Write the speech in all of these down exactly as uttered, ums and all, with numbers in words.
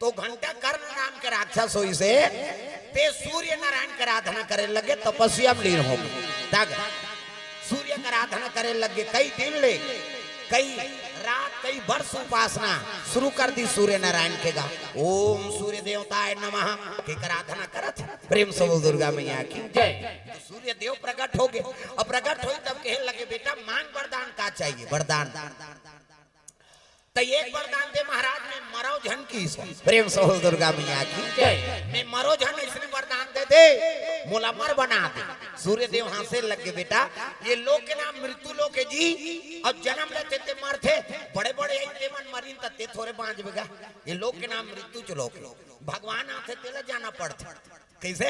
वो घंटा कर्ण नाम के राक्षस होइस हे, ते सूर्य नारायण के आराधना करे लगे, तपस्या में लीन हो गे। तागा सूर्य के आराधना करे लगे, कई दिन ले, कई रात, कई वर्ष उपासना शुरू कर दी सूर्य नारायण के गा। ओम सूर्य देवताय नमः के आराधना करत हे। प्रेम से बोल दुर्गा मैया की। जय। तो सूर्य देव प्रकट हो गे। अब प्रकट होइस तब कहे लगे, बेटा मांग वरदान का चाहिए, वरदान। त एक वरदान दे महाराज, मैं मरव झन किहिस। प्रेम से बोल दुर्गा मैया की। जय। मैं मरव झन, अइसने वरदान दे दे, मोला अमर बना दे। सूर्य देव हाँसे लगे, बेटा ये लोक के नाम मृत्यु लोक हे जी, अउ जनम लेथे ते मरथे, बड़े बड़े अइसे मन मरिन त ते थोरे बाँचबे गा। ये लोक के नाम मृत्यु लोक हे। भगवान आथे तेला जाना पड़थे। कइसे?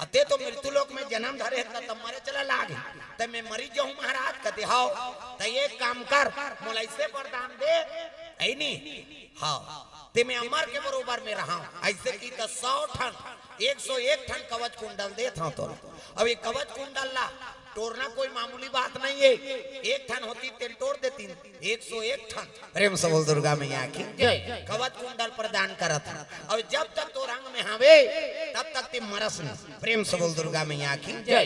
अते तो मृत्यु लोक में जनम धरे हे, त मरे चला लागे। त मैं मरी जाहूं महाराज, कथे हव। त एक काम कर, मोला अइसे वरदान दे, हे नी? हव। ते मैं अमर के बरोबर में रहंव। अइसे किहिस त सौ ठन, एक सौ एक ठन कवच कुंडल देत हंव तोला। अब ये कवच कुंडल ला टोरना कोई मामूली बात नहीं हे। एक ठन होतिस तेला टोर देतिन, एक सौ एक ठन। प्रेम से बोल दुर्गा मैया की। जय। कवच कुंडल प्रदान करत हंव। अउ जब तक तोर अंग में हवे, तब तक ते मरस नहीं। प्रेम से बोल दुर्गा मैया की। जय।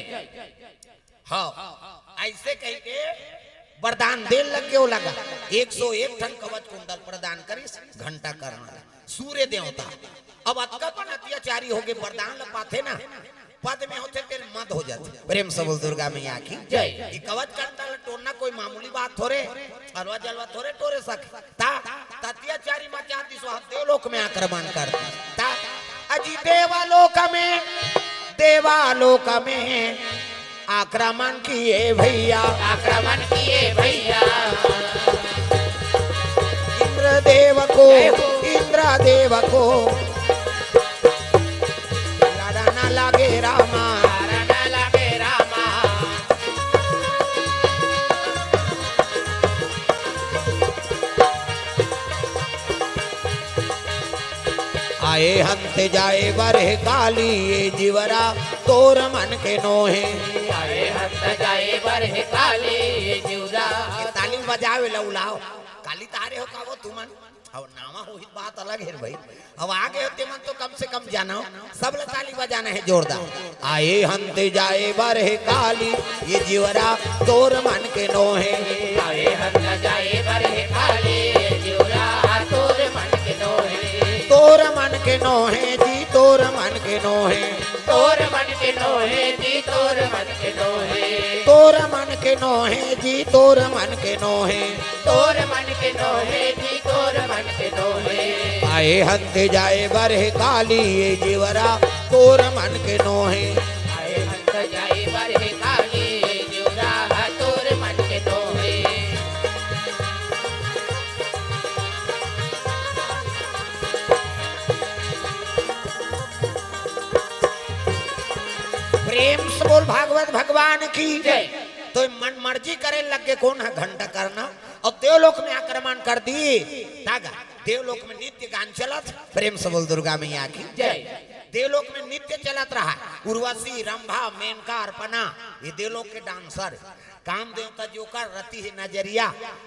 हव। अइसे कहिके वरदान दे लगे, ओ लगा एक सौ एक ठन कवच कुंडल प्रदान करिस घंटा कर्ण ला। सूर्य देवता अब अतका पन अत्याचारी हो गे, वरदान ला पाथे ना, पद में होथे तेला मद हो जाथे। प्रेम से बोल दुर्गा मैया की। जय। ये कवच कुंडल टोरना कोई मामूली बात थोरे, अलवा जलवा थोरे टोरे सके। त अत्याचारी मचा दिस, वहां देवलोक में आक्रमण कर दिस। त अजी देवलोक में, देवलोक में आक्रमण किए भैया, आक्रमण किए भैया। इंद्रदेव को, इंद्रदेव को लड़ना लागे रामा। लड़ना लागे रामा। आए हंत जाए बर हे काली, ये जीवरा तोर मन के नोहे। आए हंत जाए बर हे काली, ये जीवरा। ये ताली बजावे ला उलाव। काली तारे हो का वो तुमन? अब नावा होही त बात अलग हे रे भाई। अब आगे होते मन तो कम से कम जाना हो। सब ला ताली बजाना हे जोरदार। आए हंत जाए बर हे काली, ये जीवरा तोर मन के नोहे। आए हंत जाए बर हे काली, ये जीवरा तोर मन के नोहे। तोर मन के नोहे जी, तोर मन के नोहे। तोर मन के नोहे जी, तोर मन के नोहे। तोर मन के नोहे जी, तोर मन के नोहे। तोर मन के नोहे जी, तोर मन के नोहे। आए हंत जाए बर हे काली, ये जीवरा तोर मन के नोहे। आए हंत जाए बर हे काली, ये जीवरा तोर मन के नोहे। प्रेम से बोल भागवत भगवान की। जय। तो मन मर्जी करे लगे कोन हे घंटा कर्ण, अउ देवलोक में आक्रमण कर दिस। तागा देवलोक में नित्य गान चलत। प्रेम से बोल दुर्गा मैया की। जय। देवलोक में नित्य चलत रहा। उर्वशी, रंभा, मेनका, अर्पणा, ये देवलोक के डांसर। काम देवता जोकर रति हे नजरिया,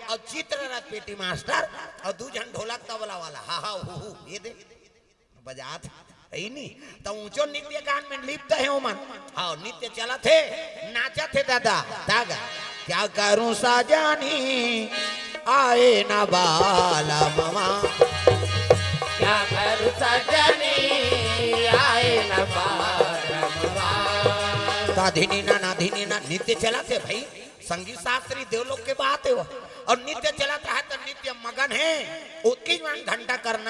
अउ चित्ररथ पेटी मास्टर, अउ दू झन ढोलक तबला वाला, हा हा हू हू, ये दे बजात हे नी। त ऊंचो नित्य गान में लिप्त हे ओमन। हव, नित्य चलत हे, नाचत हे दादा। तागा, क्या करूं साजनी आए ना बालमवा। क्या करूं साजनी आए ना बालमवा। ता धिनी ना, ना धिनी ना, नित्य चलत हे भाई। संगीत शास्त्री देवलोक के बात हे वो। अउ नित्य चलत रहा त नित्य मगन हे। ओतकी मन घंटा कर्ण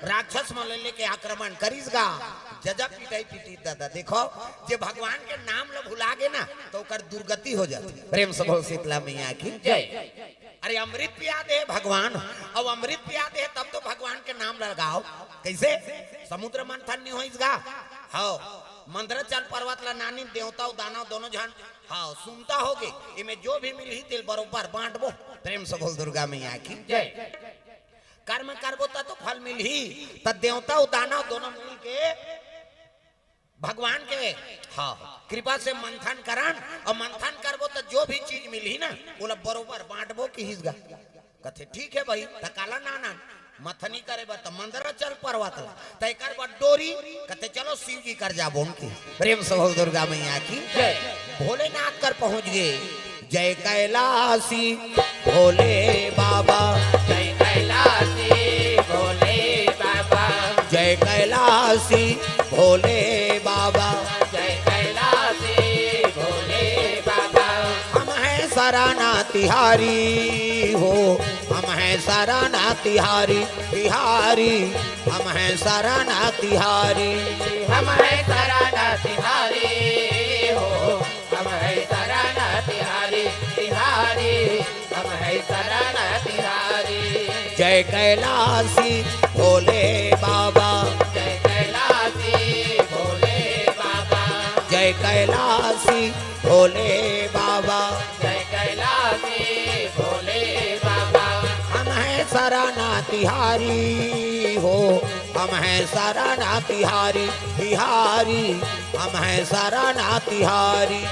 राक्षस मन ल लेके आक्रमण करिस गा। गजब पिटाई पीटिस दादा। देखो, जे भगवान के नाम ल भुला गे ना, त ओकर दुर्गति हो जाथे। प्रेम से बोल शीतला मैया की। जय। अरे अमृत पिया दे भगवान, अउ अमृत पिया दे तब तो भगवान के नाम लगाव। कइसे? समुद्र मंथन नहीं होइस गा। हव, मंदराचल पर्वत ला नानिन देवता अउ दानव दोनों झन, हव, सुनता हो गे, एमे जो भी मिलही तेला बरोबर बांटबो। प्रेम से बोल दुर्गा मैया की। जय। कर्म करबो त तो फल मिलही। त देवता अउ दानव दोनों मिल के भगवान के, हाँ, कृपा से मंथन करन, अउ मंथन करबो त जो भी चीज मिलही ना, ओला बरोबर बांटबो किहिस गा। कथे, ठीक हे भाई, त काला नानन? मथनी करे बर त मंदराचल पर्वत ला, त एकर बर डोरी। कथे चलो शिव जी कर जाबो उनके। प्रेम से बोल दुर्गा मैया की। जय। भोलेनाथ कर पहुंच गे। जय कैलासी भोले बाबा। जय कैलासी भोले बाबा। जय कैलासी भोले बाबा। जय कैलासी भोले बाबा। हम हैं शरणा तिहारी हो, हम हैं शरणा तिहारी, तिहारी, हम हैं शरणा तिहारी। हम हैं शरणा तिहारी हो, हम हैं शरणा तिहारी, तिहारी, हम हैं शरणा तिहारी। जय कैलासी भोले बाबा। जय कैलासी भोले बाबा। जय कैलासी भोले बाबा। जय कैलासी भोले बाबा। हम हैं शरणा तिहारी हो, हम हैं शरणा तिहारी, तिहारी, हम हैं शरणा तिहारी।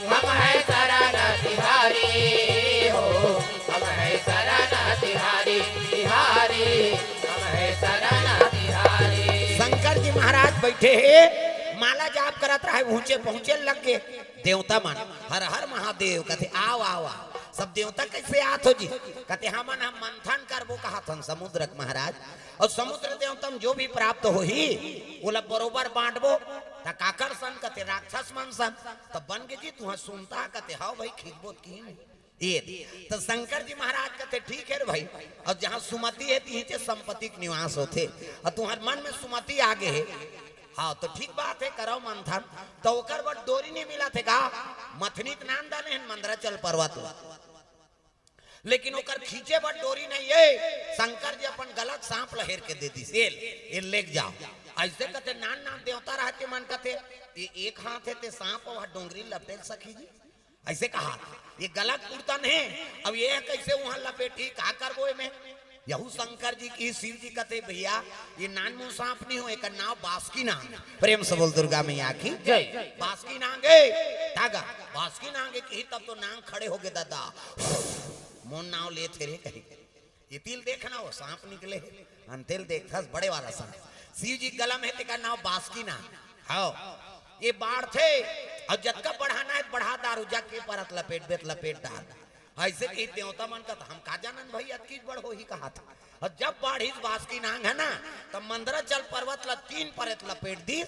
हम हैं शरणा तिहारी हो, हम हैं शरणा तिहारी, तिहारी, हम हैं शरणा तिहारी। शंकर जी महाराज बैठे हे, माला जाप करत रहे, ऊंचे पहुंचे लग गे। देवता मन, हर हर महादेव कथे, "आव, आव, आव।" सब देवता कैसे आत हो जी? कथे, "हमन हम मंथन करबो कहत हन समुद्र के महाराज, अउ समुद्र देवता म जो भी प्राप्त होही, ओला बरोबर बांटबो।" त काकर सन? कथे, "राक्षस मन सन।" त बन गे जी, तुहा सुनता? कथे, "हव भाई, खींचबो त की नहीं?" ये त शंकर जी महाराज कथे, "ठीक हे रे भाई, अउ जहां सुमति हे, तिहें चे संपत्ति के निवास होथे, अउ तुहर मन में सुमति आ गे हे, हाँ, त ठीक बात हे, करव मंथन।" त ओकर बर डोरी नहीं मिलत हे का? मथनी त नान दाने हे मंदराचल पर्वत ल, लेकिन ओकर खींचे बर डोरी नहीं हे। शंकर जी अपन गला के सांप ल हेर के दे दिस, "ए ल, ए ल लेके जाव।" अइसे कथे, नान नान देवता रहत के मन कथे, "ये एक हाथ हे ते सांप अउ डोंगरी ल लपेट सकही जी?" अइसे कहा, "ये गला के कुरता नहीं, अब ये कैसे उहां लपेटही, का करबो एमे?" यहू शंकर जी कहिस, शिव जी कथे, "भैया, ये नानमुन सांप नहीं हो, एकर नाव बासुकी नांग।" प्रेम से बोल दुर्गा मैया की। जय। "बासुकी नांग ए, तागा, बासुकी नांग ए," कही, तब तो नांग खड़े हो गे, "दादा, मोर नाव लेथे रे," कही। ये तिल देखना, वो सांप निकले हे। अंतेल देखथस, बड़े वाला सांप। शिव जी गला में हे, तेकर नाव बासुकी नांग। हव, ये बाढ़थे, अउ जतका बढ़ाना हे, बढ़ा डार, जतके परत लपेटबे त लपेट डार। अइसे कही देवता मन कथे, "हम का जानन भाई, अतकीच बड़ होही," कहा था। अउ जब बाढ़िस बासुकी नांग हे ना, तब मंदराचल पर्वत ल तीन परत लपेट दिस।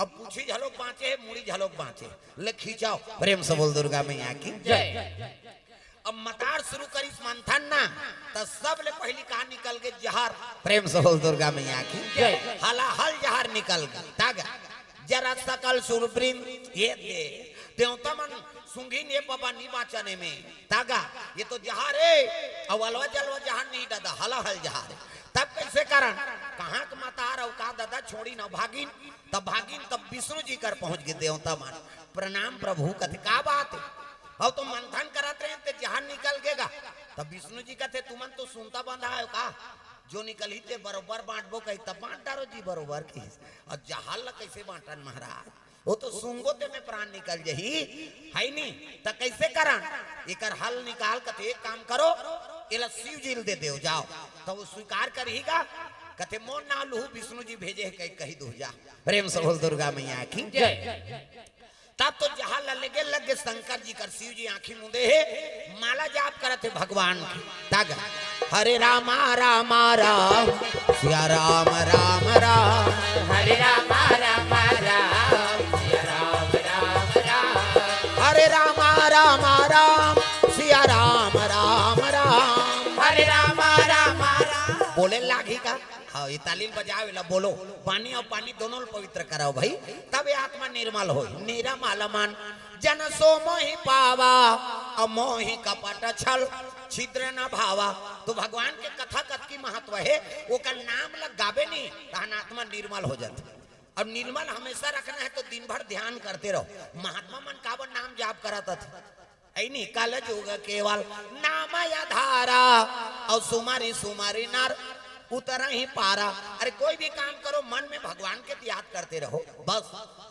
अब पूछी झलोक बांचे हे, मुड़ी झलोक बांचे हे। ले खींचाव। प्रेम से बोल दुर्गा मैया की। जय। अब मतार शुरू करिस मंथन ना, त सबले पहिली का निकल गे? जहर। प्रेम से बोल दुर्गा मैया की। जय। हलाहल जहर निकल गे। तागा, जरा सकल सुरवृंद, ये दे, देवता मन सूंघिन, "ए बाबा, नी बांचन एमे।" तागा, ये तो जहर हे, अउ अलवा जलवा जहर नहीं दादा, हलाहल जहर हे। तब कैसे करन? कहां के मतार अउ का दादा, छोड़िन अउ भागिन। तब भागिन, तब विष्णु जी कर पहुंच गे देवता मन। "प्रणाम प्रभु," कथे, "का बात हे?" "अउ तो मंथन करत रहेन ते जहर निकल गे गा।" तब विष्णु जी कथे, "तुमन तो सुनता बंधा हो का? जो निकलही ते बरोबर बांटबो कही, तब बांट डारो जी बरोबर," कहिस। "अउ जहर ल कैसे बांटन महाराज? वो तो सूंघो ते में प्राण निकल जही, हे नी? त कैसे करन? एकर हल निकाल," कथे, "एक काम करो, एला शिव जी ल दे देव, जाव।" त वो स्वीकार करही गा? कथे, "मोर नाव लुहू, विष्णु जी भेजे हे," कही, कही दो जा। प्रेम से बोल दुर्गा मैया की। जय। तब तो जहां ल लेगे लग गे शंकर जी कर, शिव जी आंखी मूंदे हे, माला जाप करत हे भगवान के। तागा, "हरे रामा रामा राम, सिया राम राम राम।" हरे रामा रामा राम, सिया राम राम राम। "हरे रामा रामा राम, सिया राम राम राम।" हरे रामा रामा राम। बोले लागही का? हाँ, ये ताली ल बजाव, एला बोलो। पानी अउ पानी दोनों ल पवित्र कराव भाई, तब ये आत्मा निर्मल होय। "निरमल मन जन सो मोहि पावा, अउ मोहि कपट छल छिद्र न भावा।" तो भगवान के कथा कतकी महत्व हे, ओकर नाम ल गाबे नी, तहन आत्मा निर्मल हो जाथे। अब निर्मल हमेशा रखना हे तो दिन भर ध्यान करते रहो। महात्मा मन काबर नाम जाप करत हथे? अइनी, "कल जुग केवल नाम आधारा, अउ सुमरि सुमरि नर उतरहि पारा।" अरे, कोई भी काम करो, मन में भगवान के याद करते रहो, बस।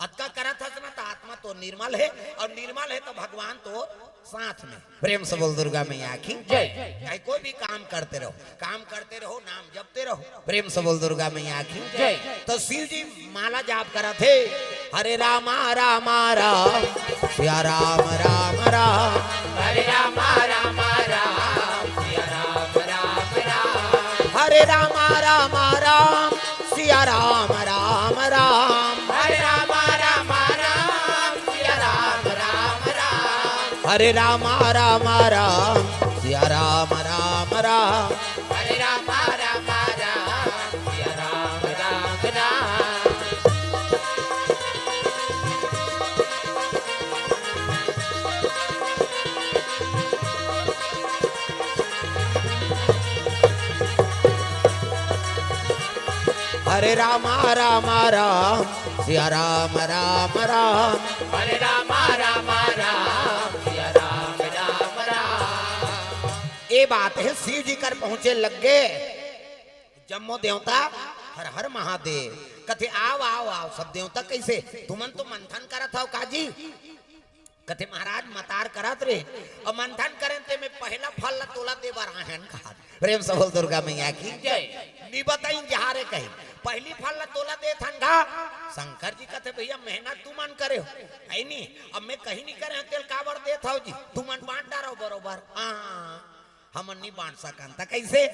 अतका करत हस ना, त आत्मा तो निर्मल हे, अउ निर्मल हे, त भगवान तो साथ में। प्रेम से बोल दुर्गा मैया की। जय। चाहे कोई भी काम करते रहो, काम करते रहो, नाम जपते रहो। प्रेम से बोल दुर्गा मैया की। जय। तो शिव जी माला जाप करत हे, हरे रामा रामा राम, सिया राम राम राम। हरे रामा रामा राम, सिया राम राम राम। हरे रामा रामा राम, सिया राम राम राम। हरे रामा रामा राम, सिया राम राम राम। हरे रामा रामा राम, सिया राम राम राम। हरे रामा रामा राम, सिया राम राम राम। हरे रामा रामा राम, सिया राम राम राम। हरे रामा रामा राम, सिया राम राम राम। ए बात हे, शिव जी कर पहुंचे लग गे जम्मो देवता, हर हर महादेव। कथे, "आव, आव, आव, सब देवता कइसे? तुमन तो मंथन करत हव का जी?" कथे, "महाराज, मतार करत रे, अउ मंथन करेन ते में पहिला फल ला तोला दे बर आए हन," कहा। प्रेम से बोल दुर्गा मैया की। जय। नी बताइन जहारे कही, पहिली फल ला तोला देत हन गा। शंकर जी कथे, "भैया, मेहनत तुमन करे हो, है नी? अब मैं कहीं नी करे हंव, तेल काबर देत हव जी? तुमन बांट डारो बरोबर।" हाँ, हमन नी बांट सकन। त कइसे?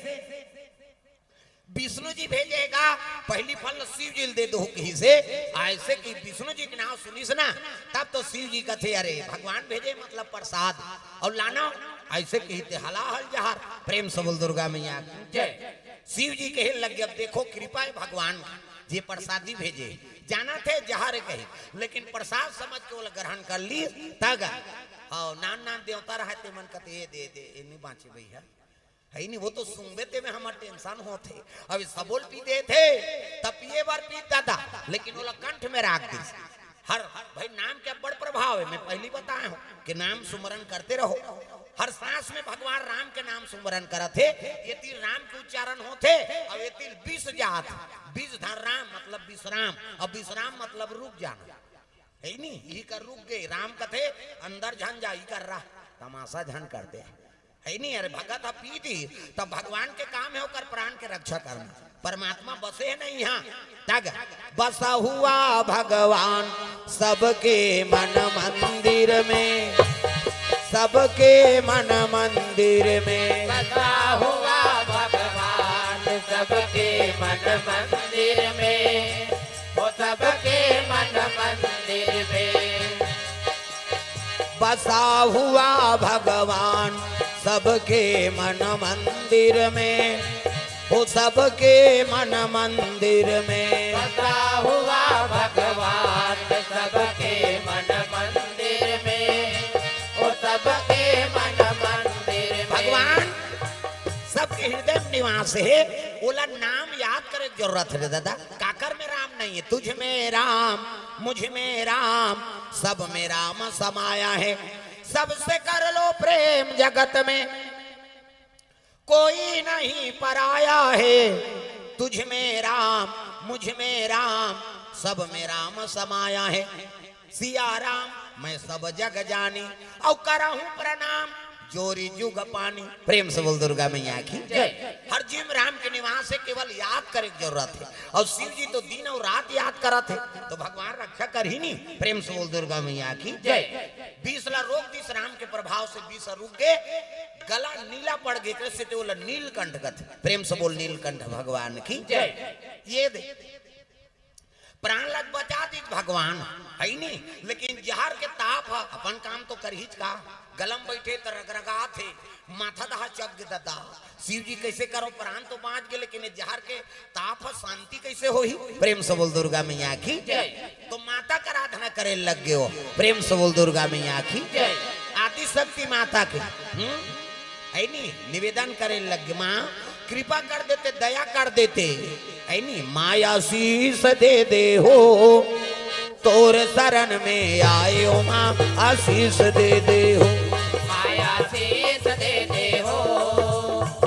विष्णु जी भेजे गा, पहिली फल शिव जी ल दे दो कहिसे। अइसे कि विष्णु जी के नाम सुनिस ना, तब तो शिव जी कथे, "अरे, भगवान भेजे, मतलब प्रसाद, अउ लाना।" अइसे कहिथे, हलाहल जहार। प्रेम से बोल दुर्गा मैया की। जय। शिव जी कहे लग गे, "अब देखो, कृपा हे भगवान के, जे प्रसादी भेजे, जानथे जहारे कही, लेकिन प्रसाद समझ के ओला ग्रहण कर ली, तग, हाँ, नान नान देवता रहे, ते मन कथे, ए दे दे, ए नी बांचे भैया।" है नी, वो तो सुंगबे ते में हमर tension होथे। अब सबो ल पी देथे, त पिए बर पी दादा, लेकिन ओला कंठ में राख दिस। हर, भाई, नाम के बड़ प्रभाव हे, मैं पहिली बताए हंव कि नाम सुमरन करते रहो। हर सांस में भगवान राम के नाम सुमरन करत हे, एती राम के उच्चारण होथे, अउ एती बीस जात, बीस धर राम मतलब विश्राम, अउ विश्राम मतलब रुक जाना। है नी, इही कर रुक गे। राम कथे, "अंदर झन जा, इही कर रह, तमाशा झन कर दे।" है नी, अरे भगत ह पी दी, त भगवान के काम हे ओकर प्राण के रक्षा करना। परमात्मा बसे हे नहीं यहाँ, तग, बसा हुआ भगवान सबके मन मंदिर में, सबके मन मंदिर में। बसा हुआ भगवान सबके मन मंदिर में, वो सबके मन मंदिर में। बसा हुआ भगवान सबके मन मंदिर में, वो सबके मन मंदिर में। बसा हुआ भगवान सबके मन मंदिर में, वो सबके मन मंदिर में। भगवान सबके हृदय में निवास हे, ओला नाम याद करे के जरूरत हे दादा। काकर में राम नहीं हे? तुझ में राम, मुझ में राम, सब में राम समाया है। सबसे कर लो प्रेम जगत में, कोई नहीं पराया है। तुझ में राम, मुझ में राम, सब में राम समाया है। सिया राम मैं सब जग जानी, अउ करहूं प्रणाम जोरी जुग पानी। प्रेम से बोल दुर्गा मैया की। जय। हर जीव में राम के निवास हे, केवल याद करे के जरूरत हे। अउ शिव जी तो दिन अउ रात याद करत हे, तो भगवान रक्षा करही नी। प्रेम से बोल दुर्गा मैया की। जय। बीस ला रोक दिस राम के प्रभाव से, बीस रुक गे, गला नीला पड़ गे, एकरे सेती ओला नीलकंठ कथे। प्रेम से बोल नीलकंठ भगवान की। जय। ये दे प्राण ला बचा दीस भगवान, है नी? लेकिन जहर के ताप ह अपन काम तो करहीच का, गला म बइठे त रगरगात हे, माथा दहा चक गे ददा। शिव जी कइसे करो, प्राण तो बांच गे, लेकिन ये जहर के ताप ह शांति कइसे होही? प्रेम से बोल दुर्गा मैया की। जय। तो माता का आराधना करे लग गे हो। प्रेम से बोल दुर्गा मैया की। जय। आदि शक्ति माता के। हम्म? है नी, निवेदन करे लग गे, माँ कृपा कर देते, दया कर देते, है नी, माँ आशीष दे दे हो, तोर शरण में आयो माँ आशीष दे दे हो। माँ आशीष दे दे हो,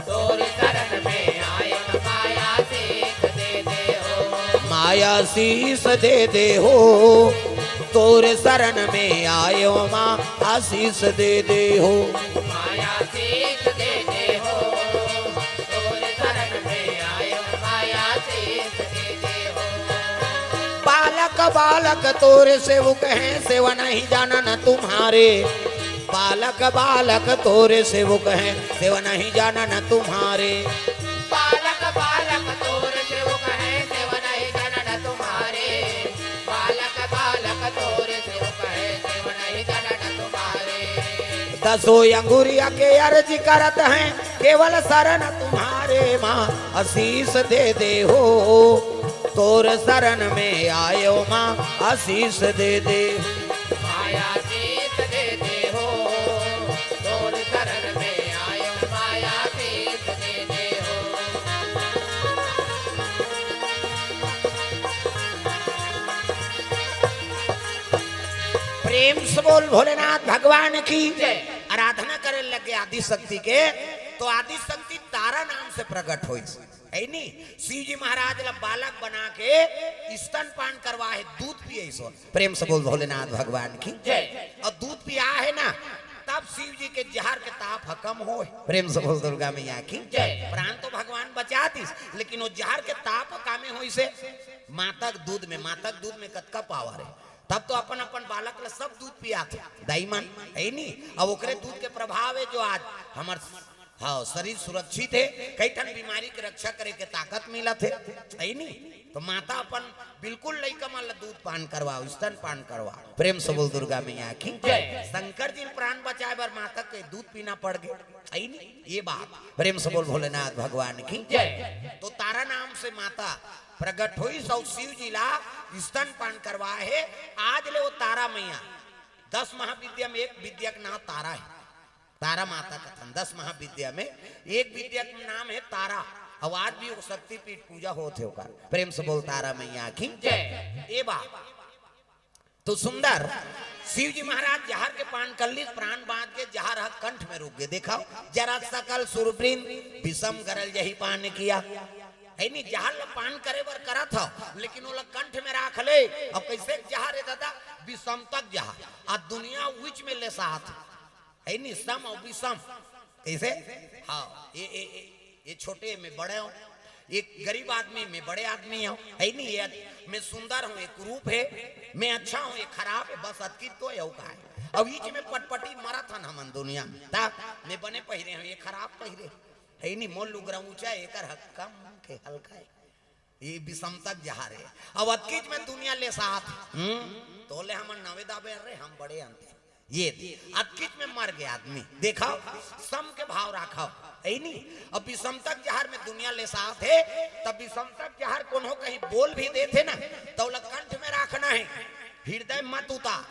तोर शरण में आयो माँ आशीष दे दे हो। माँ आशीष दे दे हो, तोर शरण में आयो माँ, आशीष दे दे हो। माया शीश दे दे हो। तोर शरण में आयो माया शीश दे दे हो। बालक बालक तोर सेवक हैं, सेवा नहीं जानन तुम्हारे। बालक बालक तोर सेवक हैं, सेवा नहीं जानन तुम्हारे। बालक बालक तोर सेवक हैं, सेवा नहीं जानन तुम्हारे। बालक बालक तोर सेवक हैं, सेवा नहीं जानन तुम्हारे। दसो अंगुरिया के अर्ज करत हैं, केवल शरण तुम्हारे माँ, आशीष दे दे हो। तोर शरण में आयो माँ, आशीष दे दे। माया शीश दे दे हो। तोर शरण में आयो माया शीश दे दे हो। प्रेम से बोल भोलेनाथ भगवान की। जय। आराधना करे लगे आदि शक्ति के, तो आदि शक्ति तारा नाम से प्रकट होइस, है नी? शिव जी महाराज ला बालक बना के स्तनपान करवा हे, दूध पिए सो। प्रेम से बोल भोलेनाथ भगवान की। जय। और दूध पिया हे ना, तब शिव जी के जहर के ताप ह कम होय। प्रेम से बोल दुर्गा मैया की। जय। प्राण तो भगवान बचा दिस, लेकिन वो जहर के ताप ह कमे होइस हे। माता के दूध में, माता के दूध में कतका पावर हे। तब तो अपन अपन बालक ला सब दूध पियाथे दाई मन, है नी? अब ओकरे दूध के प्रभाव हे जो आज हमर, हाँ, शरीर सुरक्षित हे, कई ठन बीमारी के रक्षा करे के ताकत मिलत हे, है नी? तो माता अपन बिल्कुल लइका मन ला दूध पान करवाओ, स्तन पान करवाओ। प्रेम से बोल दुर्गा मैया की। जय। शंकर जी प्राण बचाए बर माता के दूध पीना पड़ गे, है नी? ये बात। प्रेम से बोल भोलेनाथ भगवान की। जय। तो तारा नाम से माता प्रकट होइस अउ शिव जी ला स्तन पान करवाए हे। आज ले वो तारा मैया, दस महाविद्या में एक विद्या के नाम तारा हे। तारा माता कथन, दस महाविद्या में एक विद्या के नाम हे तारा। अउ आज भी वो शक्तिपीठ पूजा होत हे ओकर। प्रेम से बोल तारा मैया की। जय। ये बात तो सुंदर। शिव जी महाराज जहर के पान कर लीस, प्राण बांच गे, जहर ह कंठ में रुक गे। देखव, जरा सकल सुरवृंद विषम गरल जही पान किया, है नी? जहर ला पान करे बर करत हव, लेकिन ओला कंठ में राख ले। अब कइसे जहर हे दादा? विषमतक जहर। आ दुनिया उच में लेसात, है नी? सम अउ विषम। कइसे? हाँ, ये, ये, ये, ये छोटे में बड़े हो, ये गरीब आदमी में बड़े आदमी हो, है नी? ये मैं सुंदर हूँ, ये कुरूप हे, मैं अच्छा हूँ, ये खराब हे, बस अतकी तो हे, अउ का हे? अब इच में पटपटी मरत हन हमन दुनिया में। ता मैं बने पहिरे हूँ, ये खराब पहिरे, है नी? मोर लुगरा ऊंचा हे, एकर ह कम के हल्का हे। ये विषमतक जहर हे। अब अतकीच में दुनिया लेसात, हम्म, तोले हमन नवे दाबे रे, हम बड़े अंते। ये अतकीच में मर गे आदमी। देखव, सम के भाव राखव, है नी? अब विषमतक जहर में दुनिया लेसात हे, तब विषमतक जहर कोनो कहीं बोल भी देथे ना, त ओला कंठ में राखना हे, हृदय मत उतार।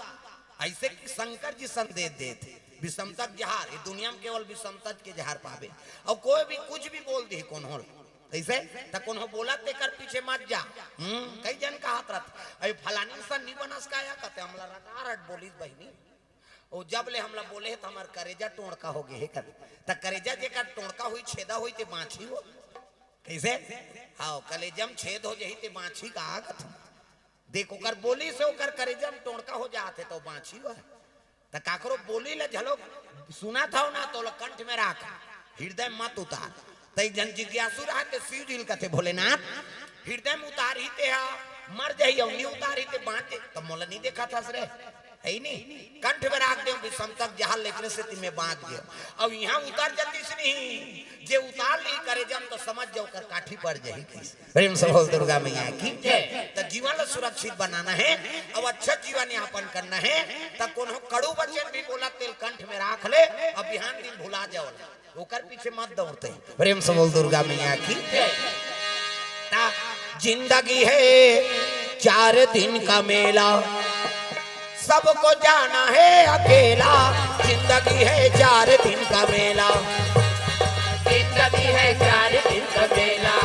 अइसे कि शंकर जी संदेश देथे, विषमतक जहर, ये दुनिया में केवल विषमतक के जहर पाबे। अउ कोई भी कुछ भी बोल दे कोनो ला, कइसे? त कोनो बोलत तेकर पीछे मत जा। हम्म, कई जन कहत रहत, "अरे फलानी सन नी बनस का या?" कथे, "हमला रटारट बोलिस बहिनी। ओ जब ले हमला बोले हे त हमर करेजा टोंड़का हो गे हे," कथे। त करेजा जेकर टोंड़का होई, छेदा होई, ते बांचही वो। कइसे? हाँ, कलेजा में छेद हो जही ते बांचही का कथे। देख, ओकर बोली से ओकर करेजा में टोंड़का हो जात हे, त बांचही वो। त काकरो बोली ला झलो सुनत हव ना, त ओला कंठ में राख, हृदय मत उतार। त एक जन जिज्ञासु रहा, ते शिव जी ल कथे, "भोलेनाथ, हृदय में उतारही ते हा मर जही, अउ नी उतारही ते बांच जही, त मोला नी देखत हस रे, है नी? कंठ में राख देव विषमतक जहर, लेकरे सेती मैं बांच गेव। अउ इहां उतर जतिस नहीं, जे उतार ली करेजा में, त समझ जाव ओकर काठी पड़ जही," कहिस। प्रेम से बोल दुर्गा मैया की। त जीवन ला सुरक्षित बनाना हे, अब अच्छा जीवन यापन करना हे, त कोनो कड़ू वचन भी बोलत तेल कंठ में राख ले, अब बिहान दिन भुला जाव, ओकर पीछे मत दौड़ते। प्रेम से बोल दुर्गा मैया की। त जिंदगी है चार दिन का मेला, सबको जाना है अकेला। जिंदगी है चार दिन का मेला। जिंदगी है चार दिन का मेला,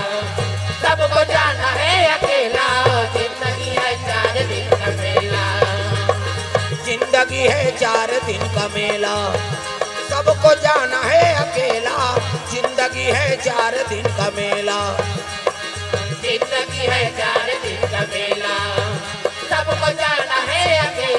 सबको जाना है अकेला। जिंदगी है चार दिन का मेला। जिंदगी है चार दिन का मेला, सबको जाना है अकेला। जिंदगी है चार दिन का मेला। जिंदगी है चार दिन का मेला, सबको जाना है अकेला।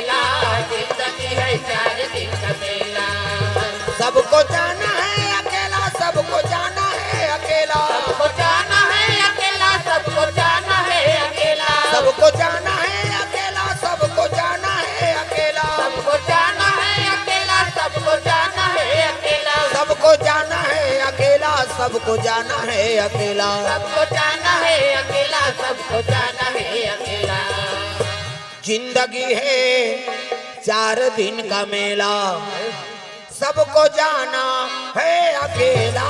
सबको जाना है अकेला। सबको जाना है अकेला, सबको जाना है अकेला। जिंदगी है चार दिन का मेला, सबको जाना है अकेला।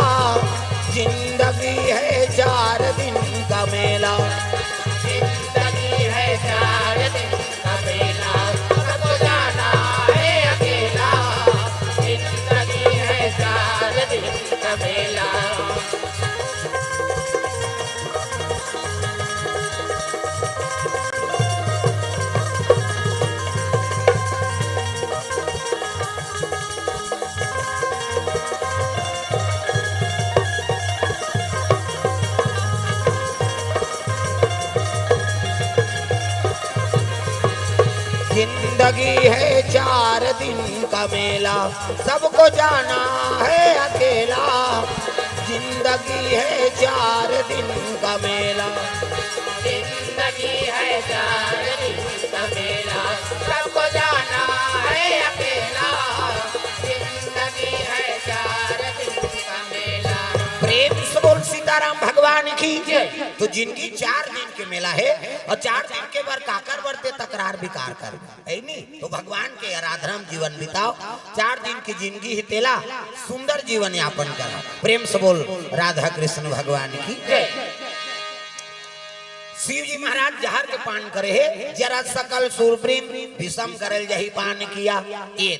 जिंदगी है चार दिन का मेला। जिंदगी है चार दिन का मेला, सबको जाना है अकेला। जिंदगी है चार दिन का मेला। जिंदगी है चार दिन का मेला, सबको जाना है अकेला। जिंदगी है चार दिन का मेला। जिंदगी है चार दिन का मेला, सबको जाना है अकेला। जिंदगी है चार दिन का मेला। प्रेम से बोल सीताराम भगवान की। जय। तो जिंदगी चार दिन के मेला है और चार दिन के बर काकर बर ते तकरार बिकार कर, है नी? तो भगवान के आराधना में जीवन बिताओ। चार दिन की जिंदगी है तेला, सुंदर जीवन यापन करा। प्रेम से बोल राधा कृष्ण भगवान की। जय। शिव जी महाराज जहर के पान करे हे, जरा सकल सूर वृंद, विषम करल जहि पान किया। ये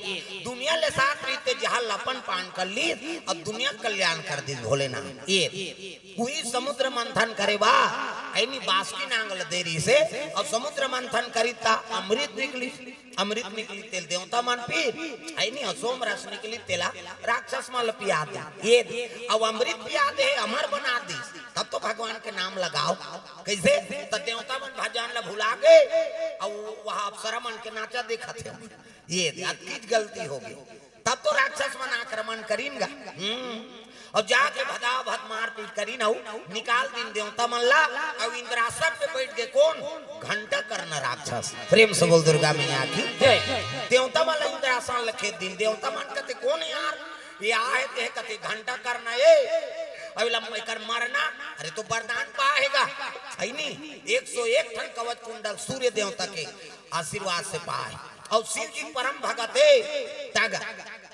दुनिया ले साथ रहिते जहर ल अपन पान कर लीस, अब दुनिया के कल्याण कर दीस भोलेनाथ। ये उही समुद्र मंथन करे बा, ऐनी बासुकी नांग ल दे रहिसे, अब समुद्र मंथन करी ता अमृत निकली, अमृत निकली तेला देवता मन पीन, ऐनी सोम रस निकली तेला राक्षस मन ल पिया दे। ये अब अमृत पिया दे, अमर बना दीस, तब तो भगवान के नाम लगाओ। कैसे? त देवता मन भजन ल भुला गे, अउ वहाँ अप्सरा मन के नाचा देखत हे। ये दे, अतकीच गलती हो गई। तब तो राक्षस मन आक्रमण करीन गा। हम्म। अउ जाके भदाभद मारपीट करीन, अउ निकाल दीन देवता मन ला, अउ इंद्रासन पे बैठ गे कोन? घंटाकर्ण राक्षस। प्रेम से बोल दुर्गा मैया की। जय। देवता मन ला इंद्रासन ल खेद दीन, देवता मन कथे कोन यार? ये आहे ते कथे घंटाकर्ण ए। अब लम एकर मरना, अरे तो वरदान पाए हे गा, है नी? एक सौ एक ठन कवच कुंडल सूर्य देवता के आशीर्वाद से पाए। अउ शिव जी परम भगत हे, तग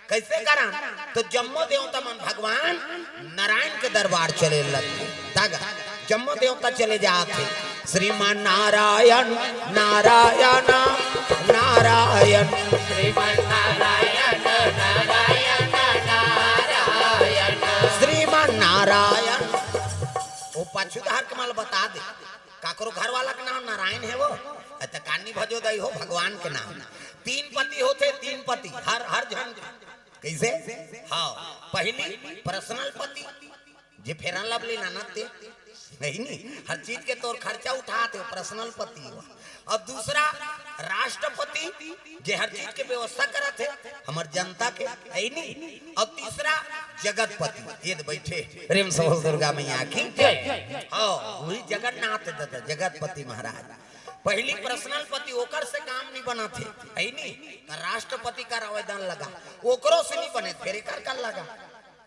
कैसे करन? तो जम्मो देवता मन भगवान नारायण के दरबार चले लगे। तग जम्मो देवता चले जात हे। श्रीमान नारायण, नारायण, नारायण। श्रीमान नारायण, नारायण, नारायण। श्रीमान नारायण। वो पाछू डहर के मन ल बता दे, काकरो घर वाला के नाम नारायण हे वो? अच्छा, कानी भजो दई हो, भगवान के नाम। तीन पति होथे, तीन पति, हर, हर झन। कैसे? हाँ, पहली पर्सनल पति, जे फेरन लवली लानत हे, नहीं, नहीं, हर चीज के तोर खर्चा उठात हे, पर्सनल पति हुआ। अब दूसरा राष्ट्रपति, जे हर चीज के व्यवस्था करत हे, हमर जनता के, है नी? अब तीसरा जगतपति, ये तो बैठे, प्रेम से बोल दुर्गा मैया की। जय। हाँ, वही जगन्नाथ दादा, जगतपति महाराज। पहली पर्सनल पति, ओकर से काम नहीं बनत हे, है नी? राष्ट्रपति का आवेदन लगा, ओकरो से नहीं बने, फिर एकर कर लगा।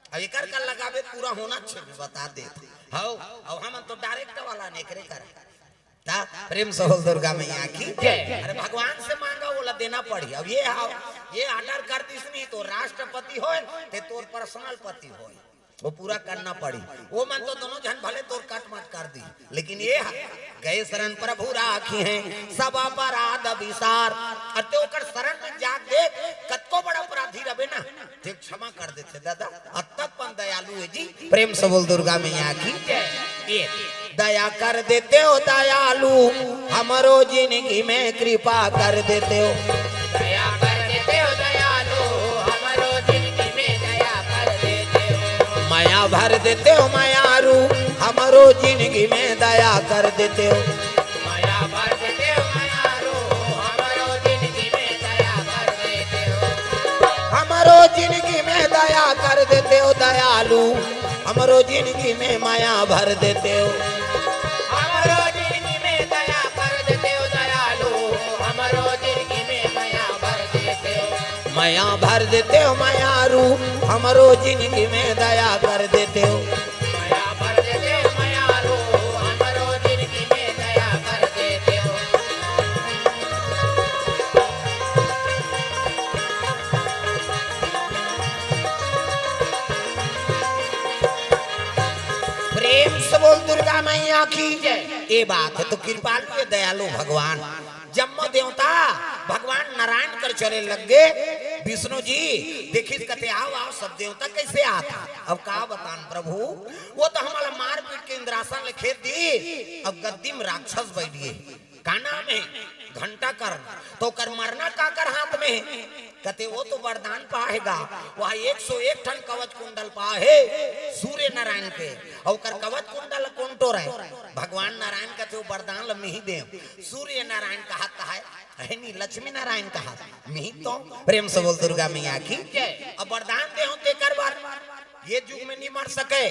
अब एकर कर लगाबे पूरा होना चाहिए, बता दे। हाँ, अब हम तो डायरेक्ट वाला ने एकरे कर। ता प्रेम से बोल दुर्गा मैया की। जय। अरे भगवान से मांगा, ओला देना पड़ी। अब ये हाव, ये ऑर्डर कर दिस नहीं तो राष्ट्रपति होय, ते तोर पर्सनल पति होय, वो पूरा करना पड़ी। वो मन तो दोनों झन भले तोर कट मट कर दी, लेकिन ये हा, गए शरण प्रभु राखी हैं सब अपराध विसार। अरे ते ओकर शरण में जाके देख, कतको बड़ा अपराधी रहे ना, ते क्षमा कर देथे दादा, अतक पन दयालु हे जी। प्रेम से बोल दुर्गा मैया की। ये दया कर देते हो दयालु, हमरो जिंदगी में कृपा कर देते हो। दया कर देते हो दयालु, हमरो जिंदगी में दया कर देते हो। मया भर देते हो मयारू, हमरो जिंदगी में दया कर देते हो। मया भर देते हो मयारू, हमरो जिंदगी में दया कर देते हो। हमरो जिंदगी में दया कर देते हो दयालु, हमरो जिंदगी में मया भर देते हो। हमरो जिंदगी में दया कर देते हो दयालु, हमरो जिंदगी में मया भर देते हो। मया भर देते हो मयारू, हमरो जिंदगी में दया कर देते हो। की। ए बात हे तो कृपालु हे, दयालु भगवान। जम्मो देवता भगवान नारायण कर चले लग गे। विष्णु जी देखिस, कथे, "आओ, आओ, सब देवता कइसे आत?" अब का बतान प्रभु, वो तो हमला मार पीट के इंद्रासन ले खेद दिस। अब गद्दी में राक्षस बइठ गे। का नाम हे? घंटाकर्ण। तो ओकर मरना काकर हाथ में हे? कथे, "वो तो वरदान पाए गा, वह एक सौ एक ठन कवच कुंडल पाए हे सूर्य नारायण के।" अउ ओकर कवच कुंडल कोन टोरय? भगवान नारायण कथे, "वो वरदान ल मिही देंव।" सूर्य नारायण कहत हे, हे नी, लक्ष्मी नारायण कहत, "मिही तो।" प्रेम से बोल दुर्गा मैया की। अब वरदान देहूं तेकर बर ये जुग में नी मर सके,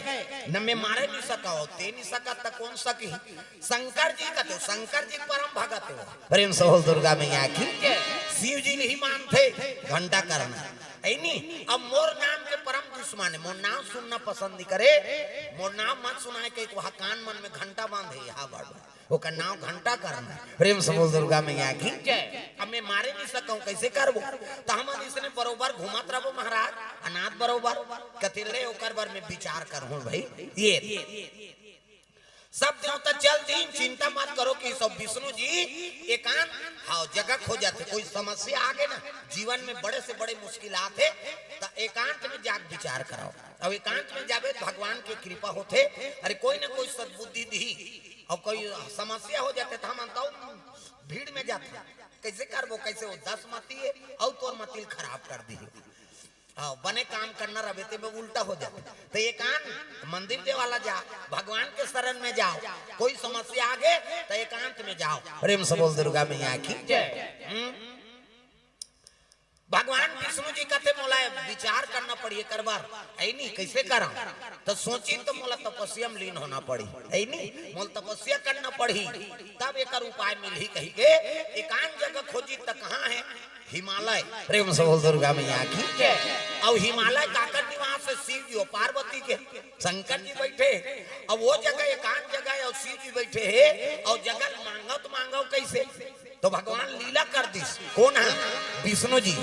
न मैं मारे नी सकव, ते नी सकत त कोन सकही? शंकर जी कथे, शंकर जी परम भगत हे। प्रेम से बोल दुर्गा मैया की। शिव जी ल ही मानथे घंटाकर्ण। हे नी, अब मोर नाम के परम दुश्मन हे, मोर नाम सुनना पसंद नी करे, मोर नाम मत सुनाए कहिके वह कान मन में घंटा बांधे, हा बड़ बड़। ओकर नाम घंटाकर्ण हे। प्रेम से बोल दुर्गा मैया की। अब मैं मारे नी सकव, कइसे करबो? त हमन इसने बरोबर घूमत रहबो महाराज, अनाथ बरोबर। कथे ले ओकर बर मैं विचार करहूं भाई। ये सब देवता चल दीन, चिंता मत करो कि सब विष्णु जी एकांत, हाँ, जगह खोजत हे। कोई समस्या आगे ना, जीवन में बड़े से बड़े मुश्किल आथे, त एकांत में जाके विचार कराओ। अब एकांत में जाबे त भगवान के कृपा होथे। अरे कोई ना कोई सद्बुद्धि दिही, अउ कोई समस्या हो जाथे त हमन तो भीड़ में जाथे, कइसे करबो, कइसे हो, दस मती हे अउ तोर मती ल खराब कर दिही। हाँ, बने काम करना रहबे ते में उल्टा हो जाथे। त एकांत मंदिर देवाला जा, भगवान के शरण में जाओ, कोई समस्या आगे त एकांत में जाओ। प्रेम से बोल दुर्गा मैया की। हम्म। भगवान विष्णु जी कथे, "मोला विचार करना पड़ही एकर बर, हे नी, कइसे करंव?" त सोचिन त मोला तपस्या में लीन होना पड़ही, हे नी, मोला तपस्या करना पड़ही, तब एकर उपाय मिलही कहिके एकांत जगह खोजिस त कहाँ हे? हिमालय। प्रेम से बोल दुर्गा मैया की। अउ हिमालय काकर निवास हे? शिव जी अउ पार्वती के। शंकर जी बइठे हे, अब वो जगह एकांत जगह हे अउ शिव जी बइठे हे, अउ जगह मांगव त मांगव कइसे? तो भगवान लीला कर दिस। कोन हे? विष्णु जी।